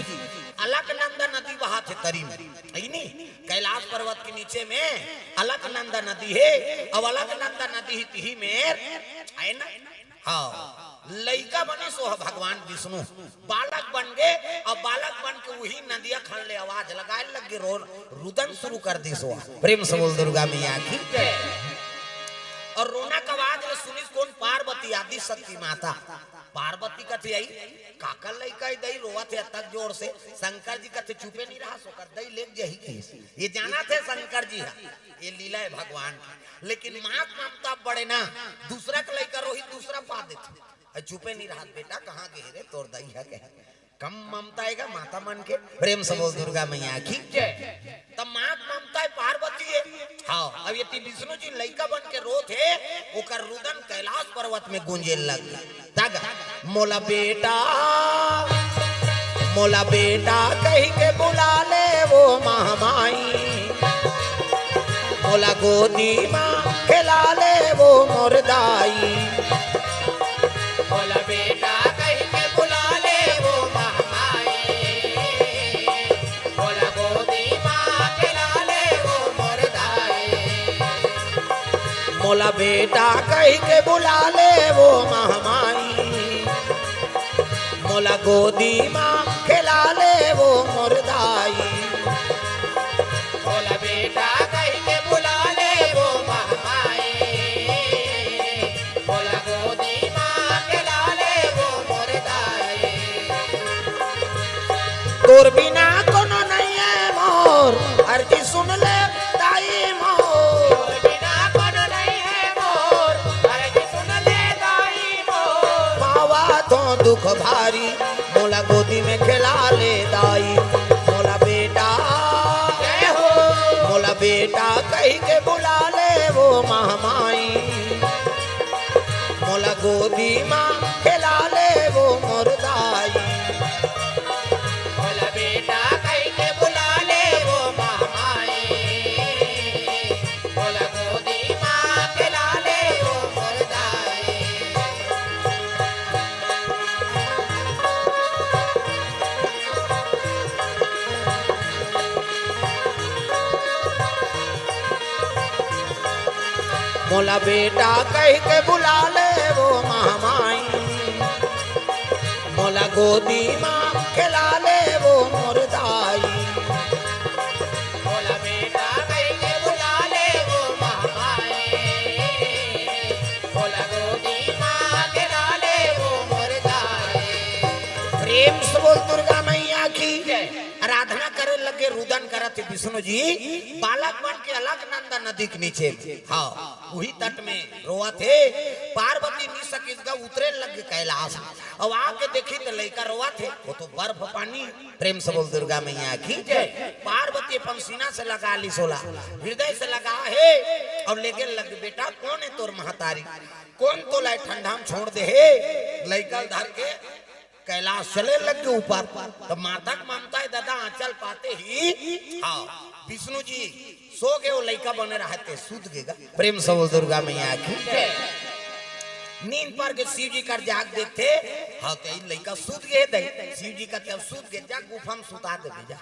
अलकनंदा नदी बहत हे तरी में, हे नी? कैलाश पर्वत के नीचे में अलकनंदा नदी हे। अब अलकनंदा नदी ही तिही में, हे ना? हाँ, लइका बनिस ओह भगवान विष्णु, बालक बन गे। अब बालक बन के उही नदिया खन ले आवाज लगाए लग गे, रो, रुदन शुरू कर दिस ओह। प्रेम से बोल दुर्गा मैया की। अउ रोना के आवाज ल सुनिस कोन? पार्वती, आदि शक्ति माता। पार्वती कथे, "अई, काकर लइका हे दई, रोवत हे अतक जोर से?" शंकर जी कथे, "चुपे नी रहस, ओकर दई लेग जही।" कहिस, ये जानथे शंकर जी ह, ये लीला हे भगवान की। लेकिन माँ के ममता बड़े ना, दूसरा के लइका रोही, दूसरा पा देथे। अई चुपे नी रहत, "बेटा, कहाँ गे हे रे तोर दई ह?" कहे, कम ममता हे गा माता मन के। प्रेम से बोल दुर्गा मैया की। त माँ के ममता हे, पार्वती हे। हाँ, अब ये ती विष्णु जी लइका बन के रोत हे, ओकर रुदन कैलाश पर्वत में गूंजे लग गे। तग, "मोला बेटा, मोला बेटा कहिके बुला ले वो महामाई, मोला गोदी मा खेला ले वो मोर दाई।" मोला बेटा कहिके बुला ले वो महामाई, मोला गोदी मा खेला ले वो मोर दाई। मोला बेटा कहिके बुला ले वो महामाई, मोला गोदी मा खेला ले वो मोर दाई। मोला बेटा कहिके बुला ले वो महामाई, मोला गोदी मा खेला ले वो मोर दाई। तोर बिना कोनो नइ हे मोर, अरजी सुन ले दाई मोर। तोर बिना कोनो नइ हे मोर, अरजी सुन ले दाई मोर। पावत हों दुख भारी, मोला गोदी में खेला ले दाई। मोला बेटा, जय हो। मोला बेटा कहिके बुला ले वो महामाई, मोला गोदी मा खेला ले वो मोर दाई। मोला बेटा कहिके बुला ले वो महामाई, मोला गोदी मा खेला ले वो मोर दाई। मोला बेटा कहि के बुला ले वो महामाई, मोला गोदी मा खेला ले वो मोर दाई। मोला बेटा कहि के बुला ले वो महामाई, मोला गोदी मा खेला ले वो मोर दाई। प्रेम से बोल दुर्गा मैया की। आराधना करे लगे, रुदन करत हे विष्णु जी, बालक बन के अलकनंदा नदी के नीचे। हाँ, उही तट में रोवत हे। पार्वती नी सकिस गा, उतरे लगे कैलाश। अब आके देखी त लइका रोवत हे, वो तो बर्फ पानी। प्रेम से बोल दुर्गा मैया की। पार्वती अपन सीना से लगा लिस ओला, हृदय से लगा हे, अउ लेगे लगे, बेटा कोन हे तोर महतारी, कोन तोला ठंडा में छोड़ दे हे? लइका धर के कैलाश चले लगे ऊपर। त माता के ममता हे दादा, आंचल पाते ही, हाँ, विष्णु जी सो गे, वो लइका बने रहते, सुत गे गा। प्रेम से बोल दुर्गा मैया की। नींद पर के शिव जी कर जाग देथे, हाँ, त ई लइका सुत गे दई। शिव जी कहते, अब सुत गे, जा गुफा में सुता देबे जा।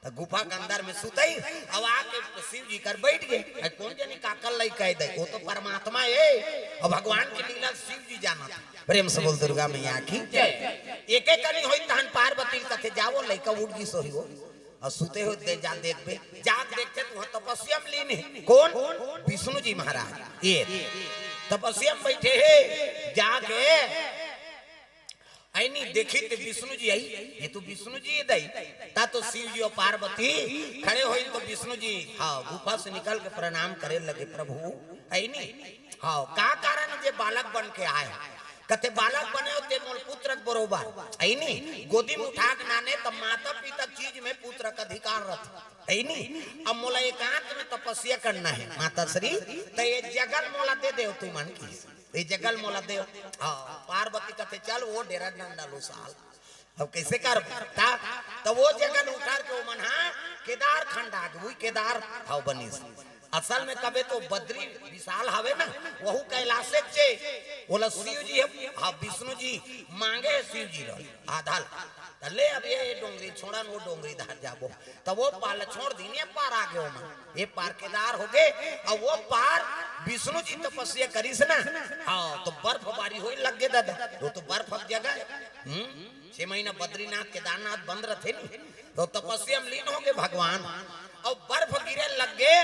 त गुफा के अंदर में सुतई, अब आके शिव जी कर बैठ गे। अरे कोन जनी काकर लइका हे दई, वो तो परमात्मा हे। अब भगवान की लीला शिव जी जानत हे। प्रेम से बोल दुर्गा मैया की। एक एक कनी होई तहन पार्वती ल कथे, जावो लइका उठ गिस होही वो। अउ सुते हो दे, जा देखबे। जाग देखथे त उहाँ तपस्या में लीन हे। कोन? विष्णु जी महाराज। ये तपस्या में बैठे हे। जाके अइनी देखी त विष्णु जी आई, ये तो विष्णु जी हे दई। ता तो शिव जी अउ पार्वती खड़े होई त विष्णु जी, हाँ, गुफा से निकल के प्रणाम करे लगे, प्रभु, अइनी, हाँ, का कारण हे जे बालक बन के आए? कथे, बालक बने हो ते मोर पुत्र के बरोबर, अइनी, गोदी में उठा के नाने त माता पिता के चीज में पुत्र का अधिकार रथे, अइनी। अब मोला एकांत में तपस्या करना हे माता श्री, त ये जगह ल मोला दे देव तुमन की। ये जगह ल मोला देव। हाँ, पार्वती कथे, चल वो डेरा डंडा लो साल। अब कैसे कर? ता, त वो जगह ल उतार के वो मन हा केदार खंड आ गे, वही केदार हव बनिस। असल में कबे तो बद्री विशाल हवे ना, वहू कैलाशे के चे। ओला शिव जी हे, हाँ, विष्णु जी मांगे हे शिव जी ल आधा ल। त ले अब ये डोंगरी छोड़न, वो डोंगरी धार जाबो। त वो पार ल छोड़ दीन, ये पार आ गे ओमन। ये पार केदार हो गे, अउ वो पार विष्णु जी तपस्या करिस ना। हाँ, त बर्फबारी होए लग गे दादा। वो तो बर्फ के जगह हे। हम्म, छह महीना बद्रीनाथ केदारनाथ बंद रथे नी, त तपस्या में लीन हो गे भगवान। अउ बर्फ गिरे लग गे,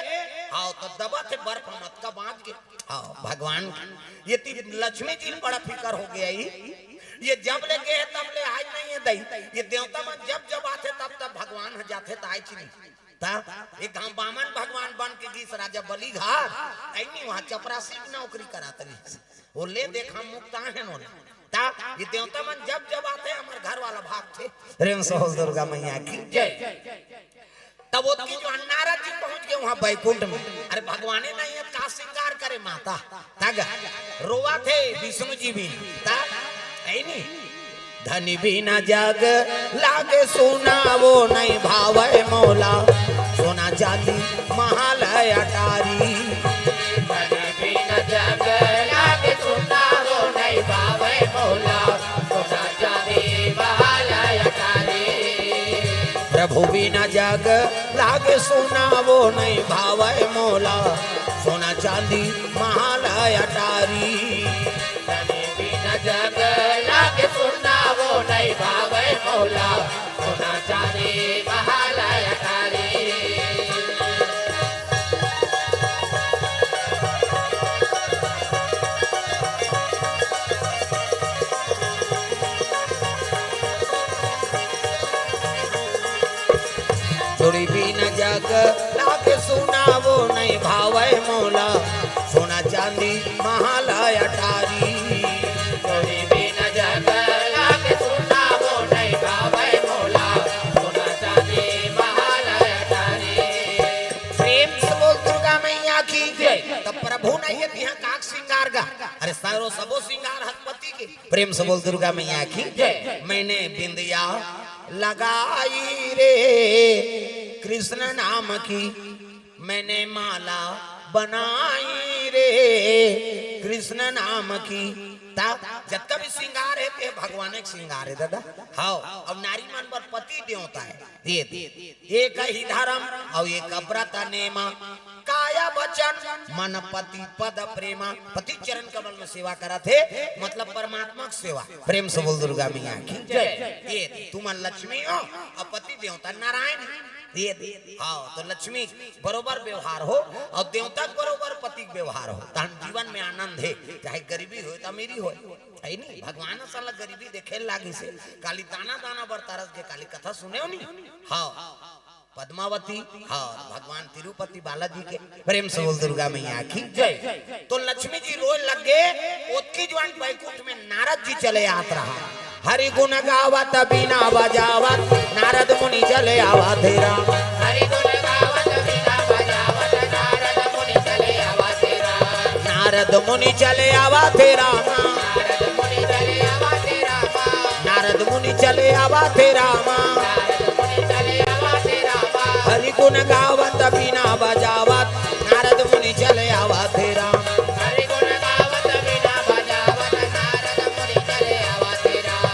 हाँ, त दबत हे बर्फ, मत का बांध के। हाँ, भगवान की। ये ती लक्ष्मी जी ल बड़ा फिकर हो गे हे। ये जब ले गे हे, तब ले आए नहीं हे दई। ये देवता मन जब जब आथे, तब तब भगवान ह जाथे, त आए च नहीं। ता एक घांव बामन भगवान बन के गिस राजा बलि घाट, अइनी उहाँ चपरासी के नौकरी करात रहिस। वो ले देख हम मुक्त आहे नोला। ता ये देवता मन जब जब आथे, हमर घर वाला भागथे। प्रेम से बोल दुर्गा मैया की। जय। तब ओतकी जो नारद जी पहुंच गे उहाँ बैकुंठ में। अरे भगवाने नहीं हे, का श्रृंगार करे माता? तग रोवत हे विष्णु जी भी। ता, अइनी। धनी बिना जग लागे सुना, वो नहीं भावे मोला, सोना चांदी महल अटारी। धनी बिना जग लागे सुना, वो नहीं भावे मोला, सोना चांदी महल अटारी। प्रभु बिना जग लागे सुना, वो नहीं भावे मोला, सोना चांदी महल अटारी। धनी बिना जग लागे सुना, वो नहीं भावे मोला, सोना चांदी महल अटारी। चूड़ी बिना जग लागे सुना, वो नहीं भावे मोला, सोना चांदी महल अटारी। चूड़ी बिना जग लागे सुना, वो नहीं भावे मोला, सोना चांदी महल अटारी। प्रेम से बोल दुर्गा मैया की जय। त प्रभु नहीं हे त इहाँ काक श्रृंगार गा। अरे सारो सबो श्रृंगार हर पति के। प्रेम से बोल दुर्गा मैया की जय। मैंने बिंदिया लगाई रे कृष्ण नाम की, मैंने माला बनाई रे कृष्ण नाम की। ता जतका भी श्रृंगार हे, ते भगवान के श्रृंगार हे दादा। हाँ, अउ नारी मन बर पति देवता हे। ये, एक ही धर्म अउ एक व्रत नेमा, काया बर चन मन पति पद प्रेमा, पति चरण कमल में सेवा करत हे, मतलब परमात्मा के सेवा। प्रेम से बोल दुर्गा मैया की जय। ये तुमन लक्ष्मी हो और पति देवता नारायण हे। ये हाँ, तो लक्ष्मी बरोबर व्यवहार हो और देवता के बरोबर पति के व्यवहार हो, तहन जीवन में आनंद हे, चाहे गरीबी हो तो अमीरी हो, है नहीं। भगवान साला गरीबी देखे लागी से काली दाना दाना बर तरस के काली कथा सुने हो नहीं। हाँ, पद्मावती, हाँ, भगवान तिरुपति बालाजी के। प्रेम से बोल दुर्गा मैया की जय। तो लक्ष्मी जी रोए लग गए, ओतकी जुवान बैकुंठ में नारद जी चले आत रहा। हरि गुण गावत बीना बजावत नारद मुनि चले आवा थे राम। हरि गुण गावत बीना बजावत नारद मुनि चले आवा थे राम। नारद मुनि चले आवा थे राम। नारद मुनि चले आवा थे राम। नारद मुनि चले आवा थे राम। नारद मुनि चले आवा थे राम। हरि गुण गावत बीना बजावत नारद मुनि चले आवा थे राम। हरि गुण गावत बीना बजावत नारद मुनि चले आवा थे राम।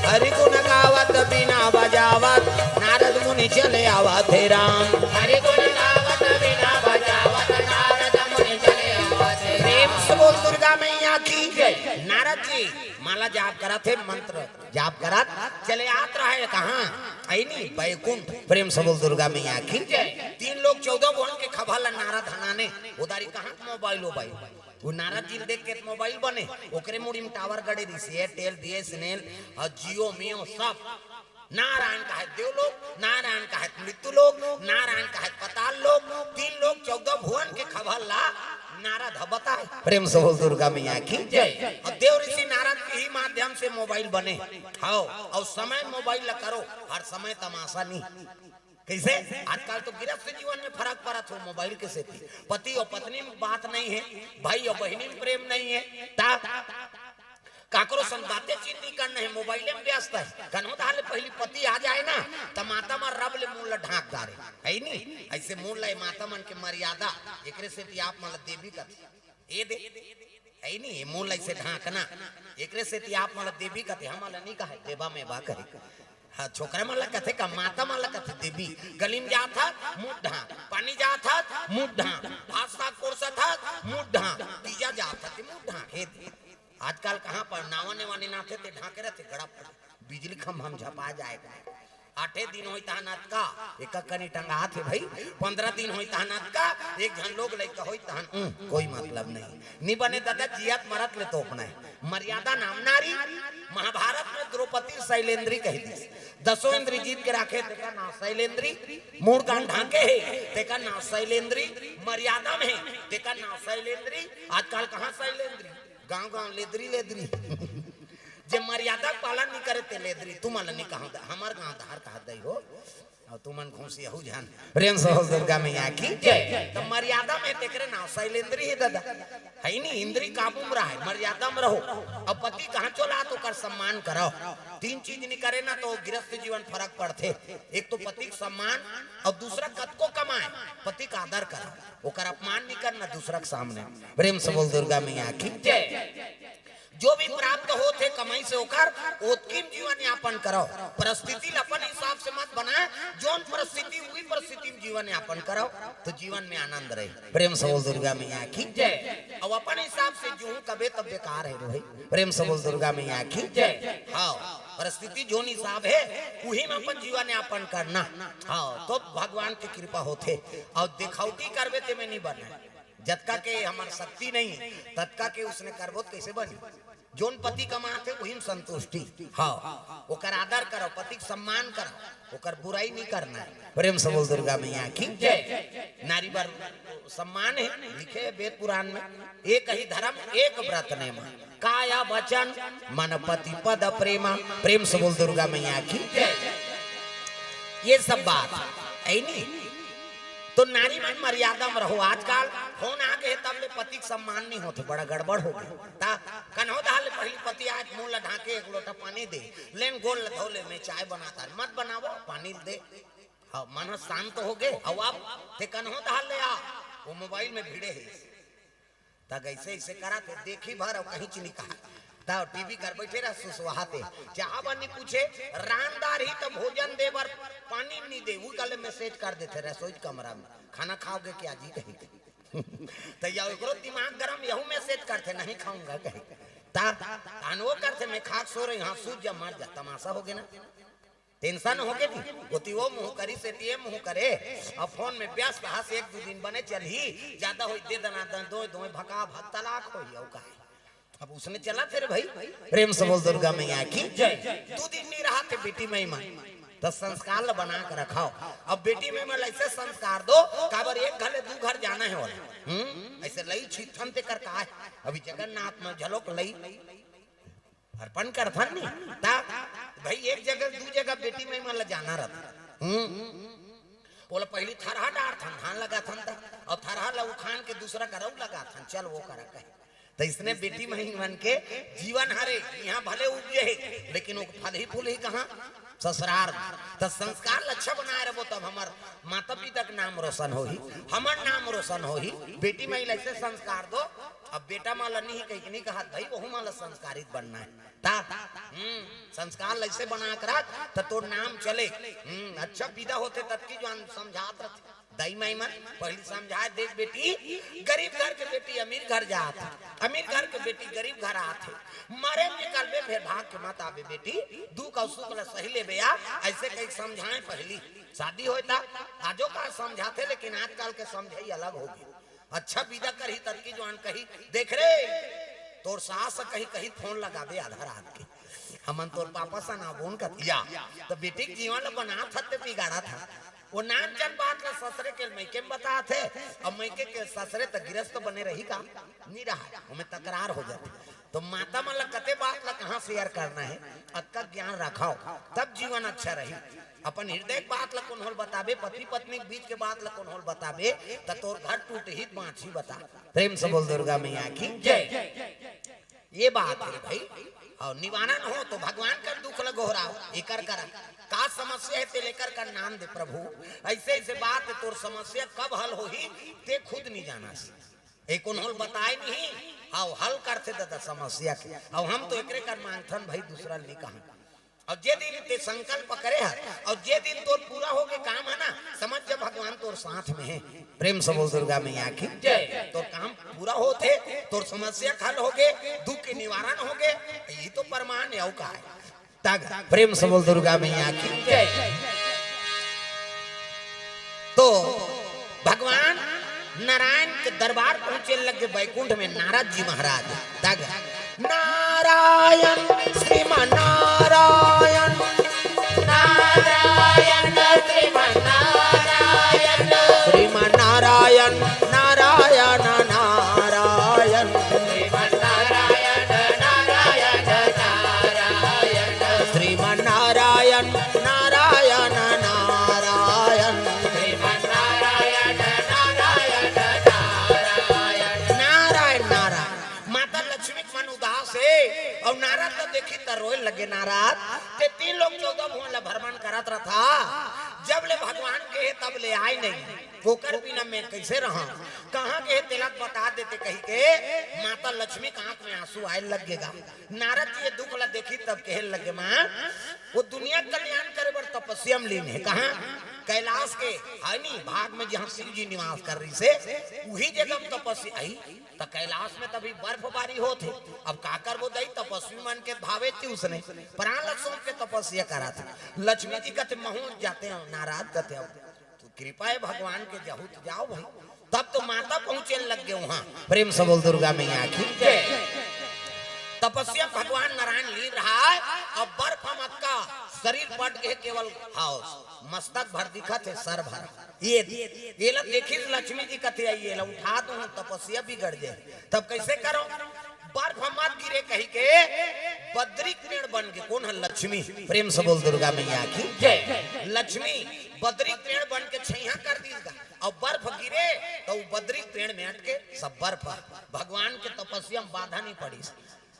हरि गुण गावत बीना बजावत नारद मुनि चले आवा थे राम। हरि गुण गावत बीना बजावत नारद मुनि चले आवा थे राम। प्रेम से बोल दुर्गा मैया की जय। नारद जी माला जाप करत हे, मंत्र जाप करत चले आत रहे। कहाँ? अइनी बैकुंठ। प्रेम से बोल दुर्गा मैया की जय। तीन लोक चौदह भुवन के खबर ला नारद हनाने। उधारी कहाँ मोबाइल, मोबाइल वो नारद जी देख के मोबाइल बने, ओकरे मुड़ी में टावर गड़े रहिस, एयरटेल, बीएसएनएल और जियो मियो सब। नारायण कहे देव लोक, नारायण कहे मृत्यु लोक, नारायण कहे पाताल लोक, तीन लोक चौदह भुवन के खबर ला नारद ह बताए। प्रेम से बोल दुर्गा मैया की जय। और देव ऋषि नारद के ही माध्यम से मोबाइल बने। हाँ, और समय मोबाइल ला करो, हर समय तमाशा नहीं। कैसे? आजकल तो गृहस्थ जीवन में फरक पड़त हो मोबाइल के सेती। पति और पत्नी में बात नहीं है, भाई और बहिनी में प्रेम नहीं है। ता काकरो संग बातें चीत नहीं करना है, मोबाइले में व्यस्त है। कन्हो धाले पहली पति आ जाए ना, त माता मन रब ले मुंह ला ढांक डारे, है नी? ऐसे मुंह ला माता मन के मर्यादा, एकरे सेती आप मन ला देवी कथे। ए दे, है नी? ये मुंह ला ऐसे ढांकना, एकरे सेती आप मन ला देवी कथे, हमन ला नहीं कहे, देवा में बा कहे। हाँ, छोकरा मन ला कथे का, माता मन ला कथे देवी। गली में जात हस, मुंह ढांक, पानी जात हस, मुंह ढांक, भात साग परोसत हस, मुंह ढांक, तीजा जात हस, मुंह ढांक। हे दे। आजकल कहाँ पर नावा नेवा निनाथे ते ढांके रहते, गड़ा पर बिजली खंभा में झपा जाए। आठे दिन होई तहन अतका, एक कनी टंगात हे भाई, पंद्रह दिन होई तहन अतका, एक झन लोग लइका होई तहन, उम, कोई मतलब नहीं। नी बने दादा, जियत मरत ले तोपना है। मर्यादा नाम नारी, महाभारत में द्रौपदी शैलेंद्री कह दी। दसों इंद्री जीत के राखे, तेकर नाव शैलेंद्री। मूड़ कान ढांके हे, तेकर नाव शैलेंद्री। मर्यादा में हे, तेकर नाव शैलेंद्री। आजकल कहाँ शैलेंद्री? गांव गांव लेदरी लेदरी। जे मर्यादा के पालन नहीं करे ते लेदरी। तुमन ला नहीं कहूं, हमर गांव धार कहा दई हो। और तुमन घूसी यहू जान। प्रेम से बोल दुर्गा मैया की जय। तो मर्यादा में तेकरे नाव शैलेंद्री हे दादा। है नी, इंद्री काबू में रहे, मर्यादा में रहो। अब पति कहाँ चला तो ओकर सम्मान करो। तीन चीज नहीं करे ना तो गृहस्थ जीवन फरक पड़थे। एक तो पति के सम्मान और दूसरा कतको कमाए, पति का आदर करो, ओकर अपमान नहीं करना दूसरा के सामने। प्रेम से बोल दुर्गा मैया की जय। जो भी प्राप्त होत हे कमाई से ओकर, ओतकी में जीवन यापन करो। परिस्थिति ल अपन हिसाब से मत बनाए, जोन परिस्थिति उही परिस्थिति में जीवन यापन करो, तो जीवन में आनंद रहे। प्रेम से बोल दुर्गा मैया की जय। अब अपन हिसाब से जो कबे तब बेकार है रे भाई। प्रेम से बोल दुर्गा मैया की जय। हाँ, परिस्थिति जोन हिसाब है, उही में अपन जीवन यापन करना। हाँ, तो भगवान की कृपा होथे। और दिखावटी करबे ते में नहीं बने। जतका के हमर शक्ति नहीं, ततका के उसने करबो त कैसे बनी? जोन पति कमाथे, वही में संतुष्टि। हाँ, ओकर आदर करो, पति के सम्मान करो, ओकर बुराई नहीं करना है। प्रेम से बोल दुर्गा मैया की जय। नारी बर सम्मान है, लिखे है वेद पुराण में, एक ही धर्म एक व्रत नेमा, काया वचन मन पति पद प्रेमा। प्रेम से बोल दुर्गा मैया की जय। ये सब बात है नी। तो नारी मन मर्यादा में रहो। आजकल फोन आ गए तब ले पति के सम्मान नहीं होते, बड़ा गड़बड़ हो गया। ता कन्हो धार ले पहली पति आए, मुंह ला ढांके एक लोटा पानी दे, लेन गोल ला धो ले, मैं चाय बनाता, मत बनावो, पानी दे। हाँ, मन शांत हो गए। अब आप ते कन्हो धार ले आ, वो मोबाइल में भिड़े हे। त अइसे अइसे करत हे, देखही भर अउ कहीं चीज नइ कहय। त टीवी कर बइठे रह सुसवाहत हे। चाह पानी पूछे, रांधदार ही त भोजन दे बर पानी नइ दे, वो काले मैसेज कर देथे रसोई कमरा में, "खाना खाओगे क्या जी?" कही। त या एकरो दिमाग गरम, यहू मैसेज करथे, "नहीं खाऊंगा" कही। त तान वो करथे, "मैं खा के सो रही हूँ, हाँ, सूत जा, मर जा।" तमाशा होगे ना। टेंशन होगे जी, ओती वो मुंह करिस, एती ये मुंह करे, अब फोन में व्यस्त हस, एक दू दिन बने चलही, जादा होई दे दना दन, दोय दोय भका भक तलाक होई, अउ का हे? अब उसने चला फिर भाई, प्रेम से बोल दुर्गा मैया की जय। दू दिन नइ रहत हे बेटी माई मन, त संस्कार ल बना के रखव। अब बेटी माई मन ल अइसे संस्कार दो, काबर एक घर ले दू घर जाना हे ओला। हम्म, अइसे लई छिथन तेकर का हे? अभी जगन्नाथ में झलोक लई अर्पण करथन नी, त भाई एक जगह दू जगह बेटी माई मन ल जाना रहिथे। हम्म। ओला पहिली थरहा डारथन, धान लगाथन त, अउ थरहा ल उखान के दूसरा करा अउ लगाथन, चल वो करा कहे। त अइसने बेटी माई मन के जीवन हरे, इहाँ भले उपजे हे, लेकिन वो फलही फूलही कहाँ? ससुरार में। त संस्कार ल अच्छा बनाए रहिबो, तब हमर माता पिता के नाम रोशन होही, हमर नाम रोशन होही। बेटी माई ल अइसे संस्कार दो, अब बेटा मन ल नइ कही के नइ कहत भाई, वहू मन ल संस्कारित बनना हे। त, हम्म, संस्कार ल अइसे बना के रख, त तोर नाम चले। हम्म, अच्छा विदा होथे, ततकी जुवान समझात रहिथे। दाई माई मन पहिली समझाय, "देख बेटी, गरीब घर के बेटी अमीर घर जात हे, अमीर घर के बेटी गरीब घर आत हे, मरे निकलबे फेर भाग के मत आबे बेटी, दुख अउ सुख ल सही लेबे आ," अइसे कही समझाय पहिली। शादी होय त आजो का समझाथे, लेकिन आजकल के समझई अलग होगे। अच्छा विदा करही ततकी जुवान कही, "देख रे, तोर सास कही, कही फोन लगाबे आधा रात के, हमन तोर पापा सन आबोन कथी या।" त बेटी के जीवन ल बनात हस ते बिगाड़त हस। वो नानचन बात ल ससुरे के मइके में बतात हे, अउ मइके के ससुरे त गिरस्त बने रही का? नइ रहय, ओमे तकरार हो जाथे। त माता मन ल कते बात ल कहाँ शेयर करना हे, अतका ज्ञान रखव, तब जीवन अच्छा रही। अपन हृदय के बात ल कोनो ल बताबे, पति पत्नी के बीच के बात ल कोनो ल बताबे, त तोर घर टूटही त बाँचही बता। प्रेम से बोल दुर्गा मैया की जय। ये बात हे भाई। अउ निवारण हो त भगवान कर दुख ल गोहराव, एकर कर का समस्या हे ते ल एकर कर नाम दे प्रभु। अइसे अइसे बात हे, तोर समस्या कब हल होही ते खुद नइ जानस। ए कोनो ल बताय नहीं, अउ हल करथे ददा समस्या के। अउ हम तो एकरे कर मांगथन भाई, दूसरा ल नइ कहन। अउ जे दिन ते संकल्प करे हस, अउ जे दिन तोर पूरा होगे काम हे ना, समझ जा भगवान तोर साथ में हे। प्रेम से बोल दुर्गा मैया की जय। तोर काम पूरा होथे, तोर समस्या हल होगे, दुख के निवारण होगे, ये तो प्रमाण हे, अउ का हे? तग, प्रेम से बोल दुर्गा मैया की जय। तो भगवान नारायण के दरबार पहुंचे लगे बैकुंठ में नारद जी महाराज। तग, नारायण, श्रीमान नारायण, नारायण, श्रीमान नारायण, श्रीमान नारायण, नारायण, नारायण, श्रीमान नारायण, नारायण, नारायण, श्रीमान नारायण, नारायण, नारायण, श्रीमान नारायण, नारायण, नारायण, नारायण, नारायण। माता लक्ष्मी के मन उदास हे, अउ नारद ल देखिस त रोय लगे। नारद, ते तीन लोक चौदह भुवन ल भ्रमण करत रथस, जब ले भगवान गे हे तब ले आय नहीं, ओकर बिना मैं कइसे रहंव? कहाँ गे हे तेला बता देते कहिके माता लक्ष्मी के आंख में आंसू आय लगे गा। नारद जी ये दुख ल देखिस तब कहे लगे, माँ, वो दुनिया के कल्याण करे बर तपस्या में लीन हे। कहाँ? कैलाश के, हे नी, भाग में जहाँ शिव जी निवास करे रहिस हे, उही जगह में तपस्या हे। त कैलाश में त अभी बर्फबारी होत हे, अब का करबो दई, तपस्वी मन के भावे थी उसने, प्राण ल सौंप के तपस्या करत हे। लक्ष्मी जी कथे, महूँ जाते हँव, नारद कथे, अब तो कृपा हे भगवान के, जाहू त जाव भाई। तब तो माता पहुंचे लग गे उहाँ। प्रेम से बोल दुर्गा मैया की जय। तपस्या भगवान नारायण लीन रहय, अब बर्फ म अतका शरीर पट गे, केवल हाव मस्तक भर दिखत हे, सर भर। ये, ये ला देखिस लक्ष्मी जी कथे, "ये ला उठा दूँ, तपस्या बिगड़ जाय।" तब कइसे करँव? बर्फ मत गिरे कहिके बद्री के पेड़ बन गे। कोन हे? लक्ष्मी। प्रेम से बोल दुर्गा मैया की जय। लक्ष्मी बद्री के पेड़ बन के छइहाँ कर दिस गा। अउ बर्फ गिरे त वो बद्री के पेड़ में अटके, सब बर्फ। भगवान के तपस्या में बाधा नइ पड़िस।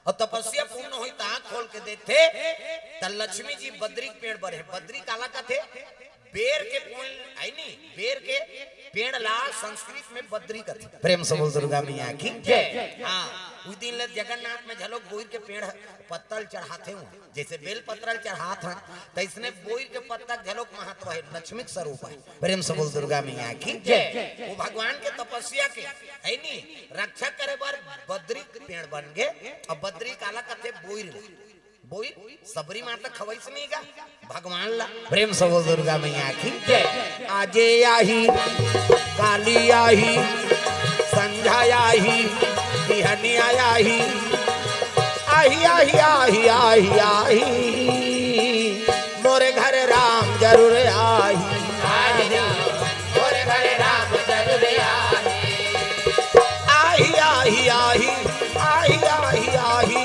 अउ तपस्या पूर्ण होइस त आँख खोल के देखथे त लक्ष्मी जी बद्री के पेड़ बर हे। बद्री काला कथे? बेर के फूल हे नी, बेर के पेड़ ला संस्कृत में बद्री कथे। प्रेम से बोल दुर्गा मैया की जय। हाँ, उस दिन ले जगन्नाथ में घलोक बोइर के पेड़ ह पत्तल चढ़ाथे हूँ, जैसे बेल पत्तल चढ़ात हन, तैसने बोइर के पत्ता घलोक महत्व है, लक्ष्मी के स्वरूप है। प्रेम से बोल दुर्गा मैया की जय। वो भगवान के तपस्या के है नी, रक्षा करे बर बद्री पेड़ बन गे। अब बद्री काला कथे? बोइर ला। बोइर सबरी माता खवइस नहीं गा भगवान ला। प्रेम से बोल दुर्गा मैया की जय। आजे आही, काली आही, संझा आही, बिहनिया आही, आही आही आही आही आही, मोरे घर राम जरूर आही। आही, मोरे घर राम जरूर आही। आही आही आही आही आही आही,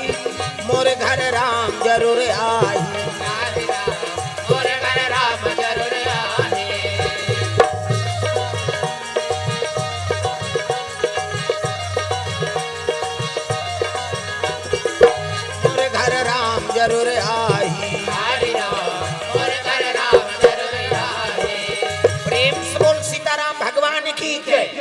मोरे घर राम जरूर आही। आही, मोरे घर राम जरूर आही। मोरे घर राम जरूर आही।